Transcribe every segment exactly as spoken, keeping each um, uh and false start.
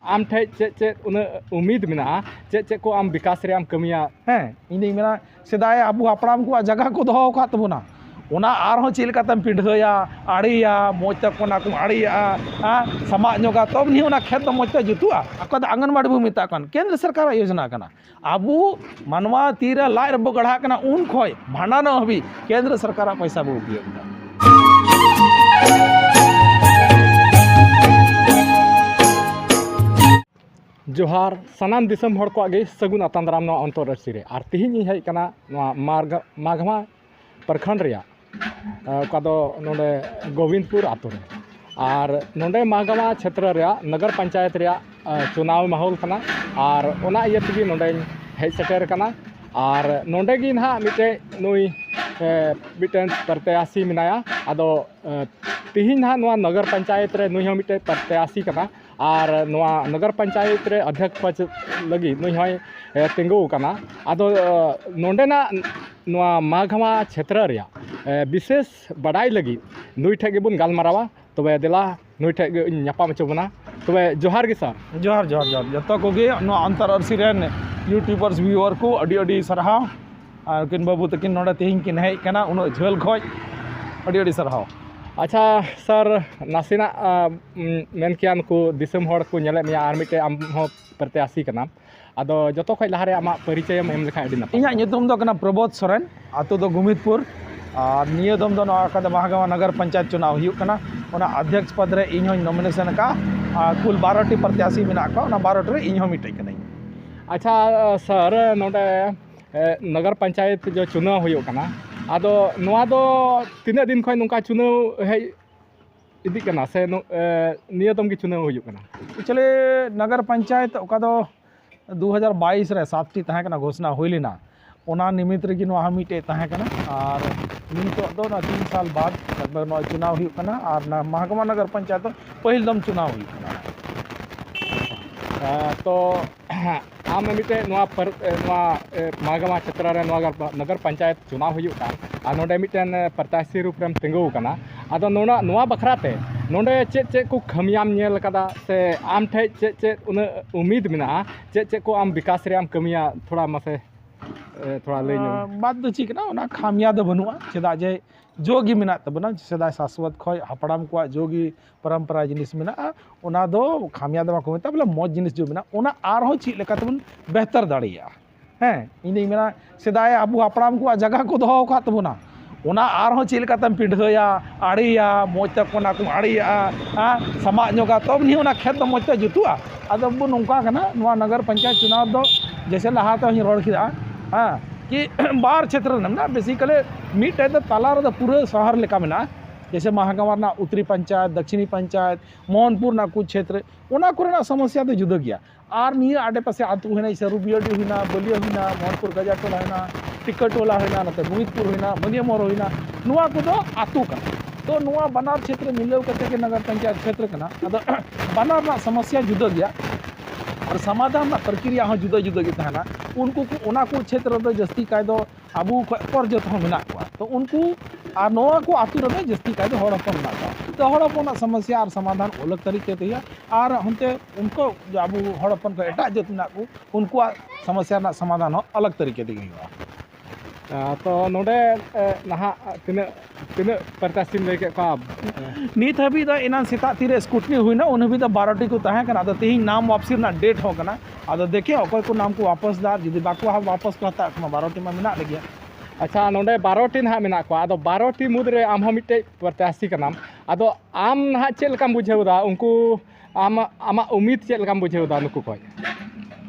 ᱟᱢ ᱴᱷᱮᱡ ᱪᱮᱫ ᱪᱮᱫ ᱩᱱᱟᱹᱜ ᱩᱢᱤᱫ ᱢᱮᱱᱟᱜᱼᱟ, ᱪᱮᱫ ᱪᱮᱫ ᱠᱚ ᱟᱢ ᱵᱤᱠᱟᱥ ᱨᱮᱭᱟᱜ ᱮᱢ ᱠᱟᱹᱢᱤᱭᱟ? ᱦᱮᱸ, ᱤᱧ ᱫᱩᱧ ᱢᱮᱱᱟ, ᱥᱮᱫᱟᱭ ᱟᱵᱚ ᱦᱟᱯᱲᱟᱢ ᱠᱚᱣᱟᱜ ᱡᱟᱭᱜᱟ ᱠᱚ ᱫᱚᱦᱚ ᱟᱠᱟᱫ ᱛᱟᱵᱚᱱᱟ, ᱚᱱᱟ ᱟᱨᱦᱚᱸ ᱪᱮᱫ ᱞᱮᱠᱟᱛᱮᱢ ᱯᱤᱰᱷᱟᱹᱭᱟ, ᱟᱲᱮᱭᱟ, ᱢᱚᱡᱽ ᱛᱮ ᱚᱱᱟ ᱠᱚᱢ ᱟᱲᱮᱭᱟᱜᱼᱟ, ᱦᱮᱸ, ᱥᱟᱢᱟᱜ ᱧᱚᱜᱟ, ᱛᱚᱵᱮ ᱱᱤᱭᱟᱹ ᱚᱱᱟ ᱠᱷᱮᱛ ᱫᱚ ᱢᱚᱡᱽ ᱛᱮ ᱡᱩᱛᱩᱜᱼᱟ᱾ ᱚᱠᱟ ᱫᱚ ᱟᱝᱜᱟᱱᱵᱟᱲᱤ ᱵᱚ ᱢᱮᱛᱟᱜ ᱠᱟᱱ, ᱠᱮᱱᱫᱨᱚ ᱥᱚᱨᱠᱟᱨᱟᱜ ᱭᱳᱡᱽᱱᱟ ᱠᱟᱱᱟ᱾ ᱟᱵᱚ ᱢᱟᱱᱣᱟ ᱛᱤᱨᱮ ᱞᱟᱡ ᱨᱮᱵᱚ ᱜᱟᱲᱦᱟᱜ ᱠᱟᱱᱟ, ᱩᱱ ᱠᱷᱚᱡ ᱵᱷᱟᱸᱰᱟᱱᱚᱜ ᱦᱟᱹᱵᱤᱡ ᱠᱮᱱᱫᱨᱚ ᱥᱚᱨᱠᱟᱨᱟᱜ ᱯᱚᱭᱥᱟ ᱵᱚ ᱩᱯᱭᱳᱜᱽ ᱮᱫᱟ᱾ ᱡᱚᱦᱟᱨ, ᱥᱟᱱᱟᱢ ᱫᱤᱥᱚᱢ ᱦᱚᱲ ᱠᱚᱣᱟᱜ ᱜᱮ ᱥᱟᱹᱜᱩᱱ ᱟᱛᱟᱝ ᱫᱟᱨᱟᱢ ᱱᱚᱣᱟ ᱚᱱᱛᱚᱨ ᱟᱹᱨᱥᱤ ᱨᱮ᱾ ᱟᱨ ᱛᱤᱦᱤᱧ ᱤᱧ ᱦᱮᱡ ᱟᱠᱟᱱᱟ ᱱᱚᱣᱟ ᱢᱟᱨᱜ-, ᱢᱟᱜᱷᱢᱟ ᱯᱨᱚᱠᱷᱚᱸᱰ ᱨᱮᱭᱟᱜ, ᱚᱠᱟ ᱫᱚ ᱱᱚᱰᱮ ᱜᱳᱵᱤᱱᱫᱽᱯᱩᱨ ᱟᱛᱳ ᱨᱮ᱾ ᱟᱨ ᱱᱚᱰᱮ ᱢᱟᱜᱷᱢᱟ ᱪᱷᱮᱛᱨᱚ ᱨᱮᱭᱟᱜ ᱱᱚᱜᱚᱨ ᱯᱚᱧᱪᱟᱭᱮᱛ ᱨᱮᱭᱟᱜ, ᱪᱩᱱᱟᱣ ᱢᱟᱦᱚᱞ ᱠᱟᱱᱟ᱾ ᱟᱨ ᱚᱱᱟ ᱤᱭᱟᱹ ᱛᱮᱜᱮ ᱱᱚᱰᱮᱧ ᱦᱮᱡ ᱥᱮᱴᱮᱨ ᱟᱠᱟᱱᱟ᱾ ᱟᱨ ᱱᱚᱰᱮ ᱜᱮ ᱱᱟᱦᱟᱜ ᱢᱤᱫᱴᱮᱡ ᱱᱩᱭ, ᱢᱤᱫᱴᱮᱱ ᱯᱨᱚᱛᱭᱟᱥᱤ ᱢᱮᱱᱟᱭᱟ᱾ ᱟᱫᱚ ᱛᱤᱦᱤᱧ ᱱᱟᱦᱟᱜ ᱱᱚᱣᱟ ᱱᱚᱜᱚᱨ ᱯᱚᱧᱪᱟᱭᱮᱛ ᱨᱮ ᱱᱩᱭ ᱦᱚᱸ ᱢᱤᱫᱴᱮᱡ ᱯᱨᱚᱛᱭᱟᱥᱤ ᱠᱟᱱᱟ᱾ ᱟᱨ ᱱᱚᱣᱟ ᱱᱚᱜᱚᱨ ᱯᱚᱧᱪᱟᱭᱮᱛ ᱨᱮ ᱚᱫᱷᱭᱚᱠᱥ ᱯᱚᱫᱽ ᱞᱟᱹᱜᱤᱫ ᱱᱩᱭ ᱦᱚᱸᱭ ᱛᱤᱸᱜᱩ ᱟᱠᱟᱱᱟ᱾ ᱟᱫᱚ ᱱᱚᱰᱮᱱᱟᱜ ᱱᱚᱣᱟ ᱢᱟᱜᱷᱢᱟ ᱪᱷᱮᱛᱨᱚ ᱨᱮᱭᱟᱜ ᱵᱤᱥᱮᱥ ᱵᱟᱰᱟᱭ ᱞᱟᱹᱜᱤᱫ ᱱᱩᱭ ᱴᱷᱮᱡ ᱜᱮᱵᱚᱱ ᱜᱟᱞᱢᱟᱨᱟᱣᱟ᱾ ᱛᱚᱵᱮ ᱫᱮᱞᱟ, ᱱᱩᱭ ᱴᱷᱮᱡ ᱜᱮ ᱤᱧ ᱧᱟᱯᱟᱢ ᱦᱚᱪᱚ ᱵᱚᱱᱟ᱾ ᱛᱚᱵᱮ ᱡᱚᱦᱟᱨ ᱜᱮ ᱥᱟᱨ᱾ ᱡᱚᱦᱟᱨ, ᱡᱚᱦᱟᱨ, ᱡᱚᱦᱟᱨ᱾ ᱡᱚᱛᱚ ᱠᱚᱜᱮ ᱱᱚᱣᱟ ᱚᱱᱛᱚᱨ ᱟᱹᱨᱥᱤ ᱨᱮᱱ YouTubers viewer ᱠᱚ ᱟᱹᱰᱤ ᱟᱹᱰᱤ ᱥᱟᱨᱦᱟᱣ᱾ ᱟᱨ ᱩᱱᱠᱤᱱ ᱵᱟᱹᱵᱩ ᱛᱟᱹᱠᱤᱱ ᱱᱚᱰᱮ ᱛᱮᱦᱮᱧ ᱠᱤᱱ ᱦᱮᱡ ᱟᱠᱟᱱᱟ ᱩᱱᱟᱹᱜ ᱡᱷᱟᱹᱞ ᱠᱷᱚᱡ, ᱟᱹᱰᱤ ᱟᱹᱰᱤ ᱥᱟᱨᱦᱟᱣ᱾ ᱟᱪᱪᱷᱟ ᱥᱟᱨ, ᱱᱟᱥᱮᱱᱟᱜ ᱢᱮᱱ ᱠᱮᱭᱟ, ᱱᱩᱠᱩ ᱫᱤᱥᱚᱢ ᱦᱚᱲ ᱠᱚ ᱧᱮᱞᱮᱫ ᱢᱮᱭᱟ, ᱟᱨ ᱢᱤᱫᱴᱮᱡ ᱟᱢ ᱦᱚᱸ ᱯᱨᱚᱛᱭᱟᱥᱤ ᱠᱟᱱᱟᱢ᱾ ᱟᱫᱚ ᱡᱚᱛᱚ ᱠᱷᱚᱡ ᱞᱟᱦᱟᱨᱮ ᱟᱢᱟᱜ ᱯᱚᱨᱤᱪᱚᱭ ᱮᱢ ᱮᱢ ᱞᱮᱠᱷᱟᱱ ᱟᱹᱰᱤ ᱱᱟᱯᱟᱭ᱾ ᱤᱧᱟᱹᱜ ᱧᱩᱛᱩᱢ ᱫᱚ ᱠᱟᱱᱟ ᱯᱨᱚᱵᱳᱫᱷ ᱥᱚᱨᱮᱱ, ᱟᱛᱳ ᱫᱚ ᱜᱩᱢᱤᱫᱽᱯᱩᱨ᱾ ᱟᱨ ᱱᱤᱭᱟᱹ ᱫᱚᱢ ᱫᱚ ᱱᱚᱣᱟ ᱚᱠᱟ ᱫᱚ ᱢᱟᱦᱟᱜᱟᱢᱟ ᱱᱚᱜᱚᱨ ᱯᱚᱧᱪᱟᱭᱮᱛ ᱪᱩᱱᱟᱣ ᱦᱩᱭᱩᱜ ᱠᱟᱱᱟ, ᱚᱱᱟ ᱚᱫᱷᱭᱚᱠᱥ ᱯᱚᱫᱽ ᱨᱮ ᱤᱧ ᱦᱚᱸᱧ nomination ᱟᱠᱟᱫᱼᱟ᱾ ᱟᱨ ᱠᱩᱞ ᱵᱟᱨᱚ ᱴᱤ ᱯᱨᱚᱛᱭᱟᱥᱤ ᱢᱮᱱᱟᱜ ᱠᱚᱣᱟ, ᱚᱱᱟ ᱵᱟᱨᱚ ᱴᱤ ᱨᱮ ᱤᱧ ᱦᱚᱸ ᱢᱤᱫᱴᱮᱡ ᱠᱟᱹᱱᱟᱹᱧ᱾ ᱟᱪᱪᱷᱟ ᱥᱟᱨ, ᱱᱚᱰᱮ ᱱᱚᱜᱚᱨ ᱯᱚᱧᱪᱟᱭᱮᱛ ᱡᱚ ᱪᱩᱱᱟᱣ ᱦᱩᱭᱩᱜ ᱠᱟᱱᱟ, ᱟᱫᱚ ᱱᱚᱣᱟ ᱫᱚ ᱛᱤᱱᱟᱹᱜ ᱫᱤᱱ ᱠᱷᱚᱱ ᱱᱚᱝᱠᱟ ᱪᱩᱱᱟᱣ ᱦᱮᱡ ᱤᱫᱤᱜ ᱠᱟᱱᱟ ᱥᱮ ᱱᱤᱭᱟᱹ ᱫᱚᱢ ᱜᱮ ᱪᱩᱱᱟᱣ ᱦᱩᱭᱩᱜ ᱠᱟᱱᱟ? Actually, ᱱᱚᱜᱚᱨ ᱯᱚᱧᱪᱟᱭᱮᱛ ᱚᱠᱟ ᱫᱚ ᱫᱩ ᱦᱟᱡᱟᱨ ᱵᱟᱭᱤᱥ ᱨᱮ ᱥᱟᱛ ᱴᱤ ᱛᱟᱦᱮᱸ ᱠᱟᱱᱟ, ᱜᱷᱳᱥᱱᱟ ᱦᱩᱭ ᱞᱮᱱᱟ, ᱚᱱᱟ ᱱᱤᱢᱤᱛ ᱨᱮᱜᱮ ᱱᱚᱣᱟ ᱦᱚᱸ ᱢᱤᱫᱴᱮᱡ ᱛᱟᱦᱮᱸ ᱠᱟᱱᱟ᱾ ᱟᱨ ᱱᱤᱛᱚᱜ ᱫᱚ ᱚᱱᱟ ᱛᱤᱱ ᱥᱟᱞ ᱵᱟᱫ ᱮᱠᱵᱟᱨ ᱱᱚᱣᱟ ᱪᱩᱱᱟᱣ ᱦᱩᱭᱩᱜ ᱠᱟᱱᱟ᱾ ᱟᱨ ᱱᱚᱣᱟ ᱢᱟᱦᱟᱜᱟᱢᱟ ᱱᱚᱜᱚᱨ ᱯᱚᱧᱪᱟᱭᱮᱛ ᱫᱚ ᱯᱟᱹᱦᱤᱞ ᱫᱚᱢ ᱪᱩᱱᱟᱣ ᱦᱩᱭᱩᱜ ᱠᱟᱱᱟ᱾ ᱛᱚ ᱟᱢ ᱢᱤᱫᱴᱮᱡ ᱱᱚᱣᱟ ᱯᱟᱨ-, ᱱᱚᱣᱟ ᱢᱟᱦᱟᱜᱟᱢᱟ ᱪᱷᱮᱛᱨᱚ ᱨᱮ ᱱᱚᱣᱟ ᱱᱚᱜᱚᱨ ᱯᱚᱧᱪᱟᱭᱮᱛ ᱪᱩᱱᱟᱣ ᱦᱩᱭᱩᱜ ᱠᱟᱱ, ᱟᱨ ᱱᱚᱰᱮ ᱢᱤᱫᱴᱮᱱ ᱯᱨᱚᱛᱭᱟᱥᱤ ᱨᱩᱯ ᱨᱮᱢ ᱛᱤᱸᱜᱩ ᱟᱠᱟᱱᱟ, ᱟᱫᱚ ᱱᱚᱣᱟ, ᱱᱚᱣᱟ ᱵᱟᱠᱷᱨᱟ ᱛᱮ ᱱᱚᱰᱮ ᱪᱮᱫ ᱪᱮᱫ ᱠᱚ ᱠᱷᱟᱹᱢᱤᱭᱟᱢ ᱧᱮᱞ ᱟᱠᱟᱫᱟ, ᱥᱮ ᱟᱢ ᱴᱷᱮᱡ ᱪᱮᱫ ᱪᱮᱫ ᱩᱱᱟᱹᱜ ᱩᱢᱤᱫ ᱢᱮᱱᱟᱜᱼᱟ, ᱪᱮᱫ ᱪᱮᱫ ᱠᱚ ᱟᱢ ᱵᱤᱠᱟᱥ ᱨᱮᱭᱟᱜ ᱮᱢ ᱠᱟᱹᱢᱤᱭᱟ, ᱛᱷᱚᱲᱟ ᱢᱟᱥᱮ, ᱮ, ᱛᱷᱚᱲᱟ ᱞᱟᱹᱭ ᱧᱚᱜ ᱢᱮ᱾ ᱵᱟᱫ ᱫᱚ ᱪᱮᱫ ᱠᱟᱱᱟ, ᱚᱱᱟ ᱠᱷᱟᱢᱤᱭᱟ ᱫᱚ ᱵᱟᱹᱱᱩᱜᱼᱟ, ᱪᱮᱫᱟᱜ ᱡᱮ ᱡᱚ ᱜᱮ ᱢᱮᱱᱟᱜ ᱛᱟᱵᱚᱱᱟ, ᱥᱮᱫᱟᱭ ᱥᱟᱥᱣᱟᱛ ᱠᱷᱚᱱ ᱦᱟᱯᱲᱟᱢ ᱠᱚᱣᱟᱜ ᱡᱚ ᱜᱮ ᱯᱚᱨᱚᱢᱯᱚᱨᱟ ᱡᱤᱱᱤᱥ ᱢᱮᱱᱟᱜᱼᱟ, ᱚᱱᱟ ᱫᱚ ᱠᱷᱟᱢᱤᱭᱟ ᱫᱚ ᱵᱟᱠᱚ ᱢᱮᱛᱟᱜᱼᱟ, ᱵᱚᱞᱮ ᱢᱚᱡᱽ ᱡᱤᱱᱤᱥ ᱡᱚ ᱢᱮᱱᱟᱜᱼᱟ, ᱚᱱᱟ ᱟᱨᱦᱚᱸ ᱪᱮᱫ ᱞᱮᱠᱟ ᱛᱮᱵᱚᱱ ᱵᱮᱦᱛᱟᱨ ᱫᱟᱲᱮᱭᱟᱜᱼᱟ᱾ ᱦᱮᱸ, ᱤᱧ ᱫᱩᱧ ᱢᱮᱱᱟ, ᱥᱮᱫᱟᱭ ᱟᱵᱚ ᱦᱟᱯᱲᱟᱢ ᱠᱚᱣᱟᱜ ᱡᱟᱭᱜᱟ ᱠᱚ ᱫᱚᱦᱚ ᱟᱠᱟᱫ ᱛᱟᱵᱚᱱᱟ, ᱚᱱᱟ ᱟᱨᱦᱚᱸ ᱪᱮᱫ ᱞᱮᱠᱟᱛᱮᱢ ᱯᱤᱰᱷᱟᱹᱭᱟ, ᱟᱲᱮᱭᱟ, ᱢᱚᱡᱽ ᱛᱮ ᱚᱱᱟ ᱠᱚᱢ ᱟᱲᱮᱭᱟᱜᱼᱟ, ᱦᱮᱸ, ᱥᱟᱢᱟᱜ ᱧᱚᱜᱟ, ᱛᱚᱵᱮ ᱱᱤᱭᱟᱹ ᱚᱱᱟ ᱠᱷᱮᱛ ᱫᱚ ᱢᱚᱡᱽ ᱛᱮ ᱡᱩᱛᱩᱜᱼᱟ᱾ ᱟᱫᱚ ᱟᱵᱚ ᱱᱚᱝᱠᱟ ᱠᱟᱱᱟ, ᱱᱚᱣᱟ ᱱᱚᱜᱚᱨ ᱯᱚᱧᱪᱟᱭᱮᱛ ᱪᱩᱱᱟᱣ ᱫᱚ ᱡᱮᱭᱥᱮ ᱞᱟᱦᱟ ᱛᱮᱦᱚᱸᱧ ᱨᱚᱲ ᱠᱮᱫᱟ, ᱦᱮᱸ, ᱠᱤ ᱵᱟᱨ ᱪᱷᱮᱛᱨᱚ ᱨᱮ ᱢᱮᱱᱟᱜᱼᱟ, ᱵᱮᱥᱤᱠᱟᱞᱤ ᱢᱤᱫᱴᱮᱡ ᱫᱚ ᱛᱟᱞᱟ ᱨᱮᱫᱚ ᱯᱩᱨᱟᱹ ᱥᱚᱦᱚᱨ ᱞᱮᱠᱟ ᱢᱮᱱᱟᱜᱼᱟ, ᱡᱮᱭᱥᱮ ᱢᱟᱦᱟᱜᱟᱢᱟ ᱨᱮᱱᱟᱜ ᱩᱛᱛᱚᱨᱤ ᱯᱚᱧᱪᱟᱭᱮᱛ, ᱫᱚᱠᱠᱷᱤᱱᱤ ᱯᱚᱧᱪᱟᱭᱮᱛ, ᱢᱳᱦᱚᱱᱯᱩᱨ ᱨᱮᱱᱟᱜ ᱠᱩᱪ ᱪᱷᱮᱛᱨᱚ, ᱚᱱᱟ ᱠᱚᱨᱮᱱᱟᱜ ᱥᱚᱢᱚᱥᱥᱟ ᱫᱚ ᱡᱩᱫᱟᱹ ᱜᱮᱭᱟ᱾ ᱟᱨ ᱱᱤᱭᱟᱹ ᱟᱰᱮᱯᱟᱥᱮ ᱟᱹᱛᱩ ᱦᱩᱭᱱᱟ, ᱥᱟᱹᱨᱩᱵᱤᱭᱟᱹᱰᱤ ᱦᱩᱭᱱᱟ, ᱵᱟᱹᱞᱤᱭᱟᱹ ᱦᱩᱭᱱᱟ, ᱢᱳᱦᱚᱱᱯᱩᱨ ᱜᱟᱡᱟᱴ ᱴᱚᱞᱟ ᱦᱩᱭᱱᱟ, ᱴᱤᱠᱟᱹ ᱴᱚᱞᱟ ᱦᱩᱭᱱᱟ, ᱱᱚᱛᱮ ᱜᱳᱵᱤᱸᱫᱽᱯᱩᱨ ᱦᱩᱭᱱᱟ, ᱢᱟᱹᱱᱤᱭᱟᱹᱢᱚᱨ ᱦᱩᱭᱱᱟ, ᱱᱚᱣᱟ ᱠᱚᱫᱚ ᱟᱹᱛᱩ ᱠᱟᱱᱟ᱾ ᱛᱚ ᱱᱚᱣᱟ ᱵᱟᱱᱟᱨ ᱪᱷᱮᱛᱨᱚ ᱢᱤᱞᱟᱹᱣ ᱠᱟᱛᱮ ᱜᱮ ᱱᱟᱜᱟᱨ ᱯᱚᱧᱪᱟᱭᱮᱛ ᱪᱷᱮᱛᱨᱚ ᱠᱟᱱᱟ᱾ ᱟᱫᱚ ᱵᱟᱱᱟᱨ ᱨᱮᱱᱟᱜ ᱥᱚᱢᱚᱥᱥᱟ ᱡᱩᱫᱟᱹ ᱜᱮᱭᱟ ᱟᱨ ᱥᱚᱢᱟᱫᱷᱟᱱ ᱨᱮᱱᱟᱜ ᱯᱨᱚᱠᱨᱤᱭᱟ ᱦᱚᱸ ᱡᱩᱫᱟᱹ ᱡᱩᱫᱟᱹ ᱜᱮ ᱛᱟᱦᱮᱱᱟ᱾ ᱩᱱᱠᱩ ᱠᱚ, ᱚᱱᱟ ᱠᱚ ᱪᱷᱮᱛᱨᱚ ᱫᱚ ᱡᱟᱹᱥᱛᱤ ᱠᱟᱭ ᱫᱚ ᱟᱵᱚ ᱠᱷᱚᱱ ᱯᱚᱨ ᱡᱚᱛᱚ ᱦᱚᱸ ᱢᱮᱱᱟᱜ ᱠᱚᱣᱟ᱾ ᱛᱚ ᱩᱱᱠᱩ ᱟᱨ ᱱᱚᱣᱟ ᱠᱚ ᱟᱹᱛᱩ ᱨᱮᱫᱚ ᱡᱟᱹᱥᱛᱤ ᱠᱟᱭ ᱫᱚ ᱦᱚᱲ ᱦᱚᱯᱚᱱ ᱢᱮᱱᱟᱜ ᱠᱚᱣᱟ᱾ ᱛᱚ ᱦᱚᱲ ᱦᱚᱯᱚᱱᱟᱜ ᱥᱚᱢᱚᱥᱥᱟ ᱟᱨ ᱥᱚᱢᱟᱫᱷᱟᱱ ᱟᱞᱟᱜᱽ ᱛᱟᱹᱨᱤᱠᱟ ᱛᱮ ᱦᱩᱭᱩᱜᱼᱟ, ᱟᱨ ᱚᱱᱛᱮ ᱩᱱᱠᱩ ᱟᱵᱚ ᱦᱚᱲ ᱦᱚᱯᱚᱱ ᱠᱚ ᱮᱴᱟᱜ ᱡᱟᱹᱛ ᱢᱮᱱᱟᱜ ᱠᱚ, ᱩᱱᱠᱩᱣᱟᱜ ᱥᱚᱢᱚᱥᱥᱟ ᱨᱮᱱᱟᱜ ᱥᱚᱢᱟᱫᱷᱟᱱ ᱦᱚᱸ ᱟᱞᱟᱜᱽ ᱛᱟᱹᱨᱤᱠᱟ ᱛᱮᱜᱮ ᱦᱩᱭᱩᱜᱼᱟ᱾ ᱟᱨ ᱛᱚ ᱱᱚᱰᱮ, ᱮ, ᱱᱟᱦᱟᱜ ᱛᱤᱱᱟᱹᱜ, ᱛᱤᱱᱟᱹᱜ ᱯᱨᱚᱛᱛᱟᱥᱤᱢ ᱞᱟᱹᱭ ᱠᱮᱫ ᱠᱚᱣᱟ? ᱱᱤᱛ ᱦᱟᱹᱵᱤᱡ ᱫᱚ ᱮᱱᱟᱱ ᱥᱮᱛᱟᱜ ᱛᱤᱨᱮ scrutiny ᱦᱩᱭᱱᱟ, ᱩᱱ ᱦᱟᱹᱵᱤᱡ ᱫᱚ ᱵᱟᱨᱚ ᱴᱤ ᱠᱚ ᱛᱟᱦᱮᱸ ᱠᱟᱱᱟ᱾ ᱟᱫᱚ ᱛᱮᱦᱮᱧ ᱱᱟᱢ ᱣᱟᱯᱥᱤ ᱨᱮᱱᱟᱜ date ᱦᱚᱸ ᱠᱟᱱᱟ᱾ ᱟᱫᱚ ᱫᱮᱠᱷᱮ ᱚᱠᱚᱭ ᱠᱚ ᱱᱟᱢ ᱠᱚ ᱣᱟᱯᱚᱥ ᱫᱟ, ᱟᱨ ᱡᱩᱫᱤ ᱵᱟᱠᱚ ᱣᱟᱯᱚᱥ ᱠᱚ ᱦᱟᱛᱟᱣ ᱠᱷᱟᱱ ᱢᱟ ᱵᱟᱨᱚ ᱴᱤ ᱢᱟ ᱢᱮᱱᱟᱜ ᱞᱮᱜᱮ᱾ ᱟᱪᱪᱷᱟ, ᱱᱚᱰᱮ ᱵᱟᱨᱚ ᱴᱤ ᱱᱟᱦᱟᱜ ᱢᱮᱱᱟᱜ ᱠᱚᱣᱟ, ᱟᱫᱚ ᱵᱟᱨᱚ ᱴᱤ ᱢᱩᱫᱽᱨᱮ ᱟᱢ ᱦᱚᱸ ᱢᱤᱫᱴᱮᱡ ᱯᱨᱚᱛᱛᱟᱥᱤ ᱠᱟᱱᱟᱢ, ᱟᱫᱚ ᱟᱢ ᱱᱟᱦᱟᱜ ᱪᱮᱫ ᱞᱮᱠᱟᱢ ᱵᱩᱡᱷᱟᱹᱣ ᱮᱫᱟ? ᱩᱱᱠᱩ ᱟᱢᱟᱜ, ᱟᱢᱟᱜ ᱩᱢᱤᱫ ᱪᱮᱫ ᱞᱮᱠᱟᱢ ᱵᱩᱡᱷᱟᱹᱣ ᱮᱫᱟ ᱱᱩᱠᱩ ᱠᱷᱚᱡ?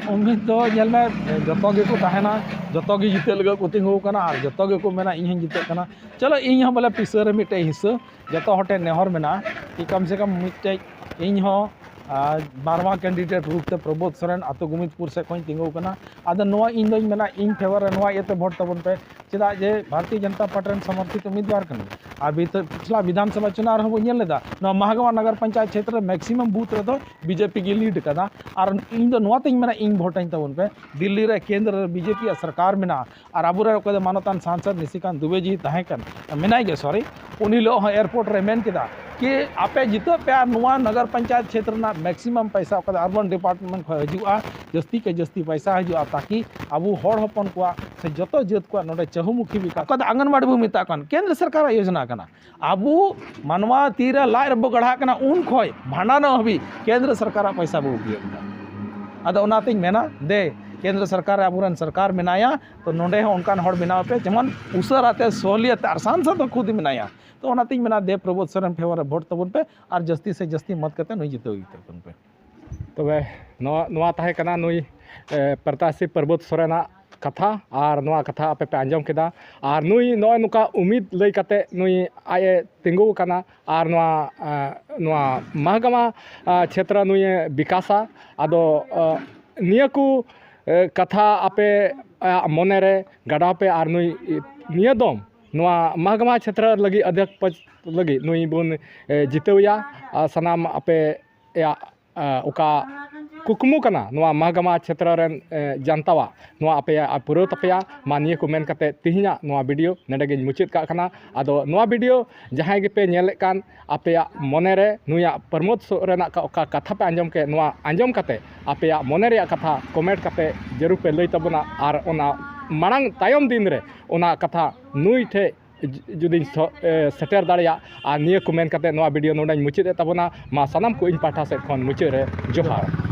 ᱩᱢᱤᱫ ᱫᱚ ᱧᱮᱞ ᱢᱮ, ᱡᱚᱛᱚ ᱜᱮᱠᱚ ᱛᱟᱦᱮᱱᱟ, ᱡᱚᱛᱚ ᱜᱮ ᱡᱤᱛᱟᱹᱜ ᱞᱟᱹᱜᱤᱫ ᱠᱚ ᱛᱤᱸᱜᱩ ᱟᱠᱟᱱᱟ ᱟᱨ ᱡᱚᱛᱚ ᱜᱮᱠᱚ ᱢᱮᱱᱟ, "ᱤᱧ ᱦᱚᱸᱧ ᱡᱤᱛᱟᱹᱜ ᱠᱟᱱᱟ᱾" ᱪᱚᱞᱚ, ᱤᱧ ᱦᱚᱸ ᱵᱚᱞᱮ ᱯᱤᱥᱟᱹ ᱨᱮ ᱢᱤᱫᱴᱮᱡ ᱦᱤᱥᱟᱹ, ᱡᱚᱛᱚ ᱦᱚᱲ ᱴᱷᱮᱱ ᱱᱮᱦᱚᱨ ᱢᱮᱱᱟᱜᱼᱟ ᱠᱤ ᱠᱚᱢ ᱥᱮ ᱠᱚᱢ ᱢᱤᱫᱴᱮᱡ ᱤᱧ ᱦᱚᱸ, ᱟᱨ, ᱵᱟᱨᱣᱟ candidate ᱨᱩᱯ ᱛᱮ ᱯᱨᱚᱵᱳᱫᱽ ᱥᱚᱨᱮᱱ ᱟᱹᱛᱩ ᱜᱳᱵᱤᱸᱫᱽᱯᱩᱨ ᱥᱮᱫ ᱠᱷᱚᱱ ᱤᱧ ᱛᱤᱸᱜᱩ ᱟᱠᱟᱱᱟ᱾ ᱟᱫᱚ ᱱᱚᱣᱟ ᱤᱧ ᱫᱚᱧ ᱢᱮᱱᱟ, ᱤᱧ favour ᱨᱮ ᱱᱚᱣᱟ ᱤᱭᱟᱹᱛᱮ vote ᱛᱟᱵᱚᱱ ᱯᱮ, ᱪᱮᱫᱟᱜ ᱡᱮ ᱵᱷᱟᱨᱚᱛᱤᱭᱚ ᱡᱚᱱᱚᱛᱟ ᱯᱟᱨᱴᱤ ᱨᱮᱱ ᱥᱚᱢᱚᱨᱛᱷᱤᱛ ᱩᱢᱤᱫᱣᱟᱨ ᱠᱟᱹᱱᱟᱹᱧ᱾ ᱟᱨ ᱵᱤᱛᱟᱹ-, ᱯᱤᱪᱷᱞᱟ ᱵᱤᱫᱷᱟᱱ ᱥᱚᱵᱷᱟ ᱪᱩᱱᱟᱣ ᱨᱮᱦᱚᱸ ᱵᱚᱱ ᱧᱮᱞ ᱞᱮᱫᱟ, ᱱᱚᱣᱟ ᱢᱟᱦᱟᱜᱟᱢᱟ ᱱᱟᱜᱟᱨ ᱯᱚᱧᱪᱟᱭᱮᱛ ᱠᱷᱮᱛᱨᱮ ᱨᱮ ᱢᱮᱠᱥᱤᱢᱟᱢ ᱵᱩᱛᱷ ᱨᱮᱫᱚ ᱵᱤᱡᱮᱯᱤ ᱜᱮ ᱞᱤᱰ ᱠᱟᱫᱟ᱾ ᱟᱨ ᱤᱧ ᱫᱚ ᱱᱚᱣᱟ ᱛᱤᱧ ᱢᱮᱱᱟ, ᱤᱧ ᱵᱷᱳᱴᱟᱹᱧ ᱛᱟᱵᱚᱱ ᱯᱮ᱾ ᱫᱤᱞᱞᱤ ᱨᱮ ᱠᱮᱱᱫᱨᱚ ᱨᱮ ᱵᱤᱡᱮᱯᱤ ᱟᱜ ᱥᱚᱨᱠᱟᱨ ᱢᱮᱱᱟᱜᱼᱟ, ᱟᱨ ᱟᱵᱚᱨᱮᱱ ᱚᱠᱚᱭ ᱫᱚ ᱢᱟᱱᱚᱛᱟᱱ ᱥᱟᱝᱥᱚᱫ ᱱᱤᱥᱤᱠᱟᱱᱛ ᱫᱩᱵᱮ ᱡᱤ ᱛᱟᱦᱮᱸ ᱠᱟᱱ, ᱢᱮᱱᱟᱭ ᱜᱮᱭᱟ, ᱥᱚᱨᱤ, ᱩᱱ ᱦᱤᱞᱳᱜ ᱦᱚᱸ ᱮᱭᱟᱨᱯᱳᱨᱴ ᱨᱮ ᱢᱮᱱ ᱠᱮᱫᱟ ᱠᱤ ᱟᱯᱮ ᱡᱤᱛᱟᱹᱜ ᱯᱮ ᱟᱨ ᱱᱚᱣᱟ ᱱᱟᱜᱟᱨ ᱯᱚᱧᱪᱟᱭᱮᱛ ᱠᱷᱮᱛᱨᱮ ᱨᱮᱱᱟᱜ ᱢᱮᱠᱥᱤᱢᱟᱢ ᱯᱚᱭᱥᱟ ᱚᱠᱟ ᱫᱚ ᱟᱨᱵᱟᱱ ᱰᱤᱯᱟᱨᱴᱢᱮᱱᱴ ᱠᱷᱚᱱ ᱦᱤᱡᱩᱜᱼᱟ, ᱡᱟᱹᱥᱛᱤ ᱠᱮ ᱡᱟᱹᱥᱛᱤ ᱯᱚᱭᱥᱟ ᱦᱤᱡᱩᱜᱼᱟ, ᱛᱟᱠᱤ ᱟᱵᱚ ᱦᱚᱲ ᱦᱚᱯᱚᱱ ᱠᱚᱣᱟᱜ ᱥᱮ ᱡᱚᱛᱚ ᱡᱟᱹᱛ ᱠᱚᱣᱟᱜ ᱱᱚᱰᱮ ᱪᱟᱹᱦᱩᱢᱩᱠᱷᱤ ᱵᱤᱠᱟᱥ, ᱚᱠᱟ ᱫᱚ ᱟᱝᱜᱟᱱᱵᱟᱲᱤ ᱵᱚ ᱢᱮᱛᱟᱜ ᱠᱟᱱ, ᱠᱮᱱᱫᱨᱚ ᱥᱚᱨᱠᱟᱨᱟᱜ ᱭᱳᱡᱚᱱᱟ ᱠᱟᱱᱟ᱾ ᱟᱵᱚ ᱢᱟᱱᱣᱟ ᱛᱤᱨᱮ ᱞᱟᱡ ᱨᱮᱵᱚ ᱜᱟᱲᱦᱟᱜ ᱠᱟᱱᱟ, ᱩᱱ ᱠᱷᱚᱱ ᱵᱷᱟᱸᱰᱟᱱᱚᱜ ᱦᱟᱹᱵᱤᱡ ᱠᱮᱱᱫᱨᱚ ᱥᱚᱨᱠᱟᱨᱟᱜ ᱯᱚᱭᱥᱟ ᱵᱚ ᱩᱯᱭᱳᱜᱽ ᱮᱫᱟ᱾ ᱟᱫᱚ ᱚᱱᱟᱛᱤᱧ ᱢᱮᱱᱟ, ᱫᱮ, ᱠᱮᱱᱫᱨᱚ ᱥᱚᱨᱠᱟᱨ ᱨᱮ ᱟᱵᱚᱨᱮᱱ ᱥᱚᱨᱠᱟᱨ ᱢᱮᱱᱟᱭᱟ, ᱛᱚ ᱱᱚᱰᱮ ᱦᱚᱸ ᱚᱱᱠᱟᱱ ᱦᱚᱲ ᱵᱮᱱᱟᱣ ᱯᱮ, ᱡᱮᱢᱚᱱ ᱩᱥᱟᱹᱨᱟ ᱛᱮ, ᱥᱚᱦᱞᱤᱭᱟᱛ ᱛᱮ, ᱟᱨ ᱥᱟᱝᱥᱚᱫ ᱦᱚᱸ ᱠᱷᱩᱫ ᱢᱮᱱᱟᱭᱟ᱾ ᱛᱚ ᱚᱱᱟᱛᱤᱧ ᱢᱮᱱᱟ, ᱫᱮ, ᱯᱨᱚᱵᱳᱫᱽ ᱥᱚᱨᱮᱱ ᱯᱷᱮᱵᱟᱨ ᱨᱮ ᱵᱷᱳᱴ ᱛᱟᱵᱚᱱ ᱯᱮ ᱟᱨ ᱡᱟᱹᱥᱛᱤ ᱥᱮ ᱡᱟᱹᱥᱛᱤ ᱢᱚᱛ ᱠᱟᱛᱮ ᱱᱩᱭ ᱡᱤᱛᱟᱹᱣ ᱤᱫᱤ ᱛᱟᱵᱚᱱ ᱯᱮ᱾ ᱛᱚᱵᱮ ᱱᱚᱣᱟ, ᱱᱚᱣᱟ ᱛᱟᱦᱮᱸ ᱠᱟᱱᱟ ᱱᱩᱭ, ᱮ, ᱯᱨᱚᱛᱟᱥᱤ ᱯᱨᱚᱵᱳᱫᱽ ᱥᱚᱨᱮᱱᱟᱜ ᱠᱟᱛᱷᱟ, ᱟᱨ ᱱᱚᱣᱟ ᱠᱟᱛᱷᱟ ᱟᱯᱮ ᱯᱮ ᱟᱸᱡᱚᱢ ᱠᱮᱫᱟ᱾ ᱟᱨ ᱱᱩᱭ ᱱᱚᱜᱼᱚᱭ ᱱᱚᱝᱠᱟ ᱩᱢᱤᱫ ᱞᱟᱹᱭ ᱠᱟᱛᱮ ᱱᱩᱭ ᱟᱡ ᱮ ᱛᱤᱸᱜᱩ ᱟᱠᱟᱱᱟ, ᱟᱨ ᱱᱚᱣᱟ, ᱮ, ᱱᱚᱣᱟ ᱢᱟᱦᱜᱟᱢᱟ, ᱮ, ᱪᱷᱮᱛᱨᱚ ᱱᱩᱭ ᱮ ᱵᱤᱠᱟᱥᱟ᱾ ᱟᱫᱚ, ᱮ, ᱱᱤᱭᱟᱹ ᱠᱚ, ᱮ, ᱠᱟᱛᱷᱟ ᱟᱯᱮ, ᱮ, ᱢᱚᱱᱮ ᱨᱮ ᱜᱟᱰᱟᱣ ᱯᱮ, ᱟᱨ ᱱᱩᱭ, ᱮ, ᱱᱤᱭᱟᱹ ᱫᱚᱢ ᱱᱚᱣᱟ ᱢᱟᱦᱜᱟᱢᱟ ᱪᱷᱮᱛᱨᱚ ᱞᱟᱹᱜᱤᱫ ᱚᱫᱷᱭᱚᱠ ᱯᱚᱫ ᱞᱟᱹᱜᱤᱫ ᱱᱩᱭ ᱵᱚᱱ, ᱮ, ᱡᱤᱛᱟᱹᱣᱮᱭᱟ᱾ ᱟᱨ ᱥᱟᱱᱟᱢ ᱟᱯᱮᱭᱟᱜ, ᱮ, ᱚᱠᱟ ᱠᱩᱠᱢᱩ ᱠᱟᱱᱟ ᱱᱚᱣᱟ ᱢᱟᱦᱜᱟᱢᱟ ᱪᱷᱮᱛᱨᱚ ᱨᱮᱱ, ᱮ, ᱡᱟᱱᱛᱟᱣᱟᱜ, ᱱᱚᱣᱟ ᱟᱯᱮᱭᱟᱜ ᱯᱩᱨᱟᱹᱣ ᱛᱟᱯᱮᱭᱟ᱾ ᱢᱟ ᱱᱤᱭᱟᱹ ᱠᱚ ᱢᱮᱱ ᱠᱟᱛᱮ ᱛᱤᱦᱤᱧᱟᱜ ᱱᱚᱣᱟ ᱵᱷᱤᱰᱤᱭᱳ ᱱᱚᱰᱮ ᱜᱤᱧ ᱢᱩᱪᱟᱹᱫ ᱠᱟᱜ ᱠᱟᱱᱟ᱾ ᱟᱫᱚ ᱱᱚᱣᱟ ᱵᱷᱤᱰᱤᱭᱳ ᱡᱟᱦᱟᱸᱭ ᱜᱮᱯᱮ ᱧᱮᱞᱮᱫ ᱠᱟᱱ, ᱟᱯᱮᱭᱟᱜ ᱢᱚᱱᱮ ᱨᱮ ᱱᱩᱭᱟᱜ ᱯᱨᱚᱢᱳᱫᱽ ᱥᱚᱨᱮᱱᱟᱜ ᱚᱠᱟ ᱠᱟᱛᱷᱟ ᱯᱮ ᱟᱸᱡᱚᱢ ᱠᱮᱫ, ᱱᱚᱣᱟ ᱟᱸᱡᱚᱢ ᱠᱟᱛᱮ ᱟᱯᱮᱭᱟᱜ ᱢᱚᱱᱮ ᱨᱮᱭᱟᱜ ᱠᱟᱛᱷᱟ ᱠᱚᱢᱮᱱᱴ ᱠᱟᱛᱮ ᱡᱟᱹᱨᱩᱲ ᱯᱮ ᱞᱟᱹᱭ ᱛᱟᱵᱚᱱᱟ᱾ ᱟᱨ ᱚᱱᱟ ᱢᱟᱲᱟᱝ ᱛᱟᱭᱚᱢ ᱫᱤᱱ ᱨᱮ ᱚᱱᱟ ᱠᱟᱛᱷᱟ ᱱᱩᱭ ᱴᱷᱮᱡ ᱡᱩ-, ᱡᱩᱫᱤᱧ ᱥᱚ-, ᱮ, ᱥᱮᱴᱮᱨ ᱫᱟᱲᱮᱭᱟᱜ᱾ ᱟᱨ ᱱᱤᱭᱟᱹ ᱠᱚ ᱢᱮᱱ ᱠᱟᱛᱮ ᱱᱚᱣᱟ ᱵᱷᱤᱰᱤᱭᱳ ᱱᱚᱰᱮᱧ ᱢᱩᱪᱟᱹᱫ ᱮᱫ ᱛᱟᱵᱚᱱᱟ᱾ ᱢᱟ ᱥᱟᱱᱟᱢ ᱠᱚ ᱤᱧ ᱯᱟᱦᱴᱟ ᱥᱮᱫ ᱠᱷᱚᱱ ᱢᱩᱪᱟᱹᱫ ᱨᱮ ᱡᱚᱦᱟᱨ᱾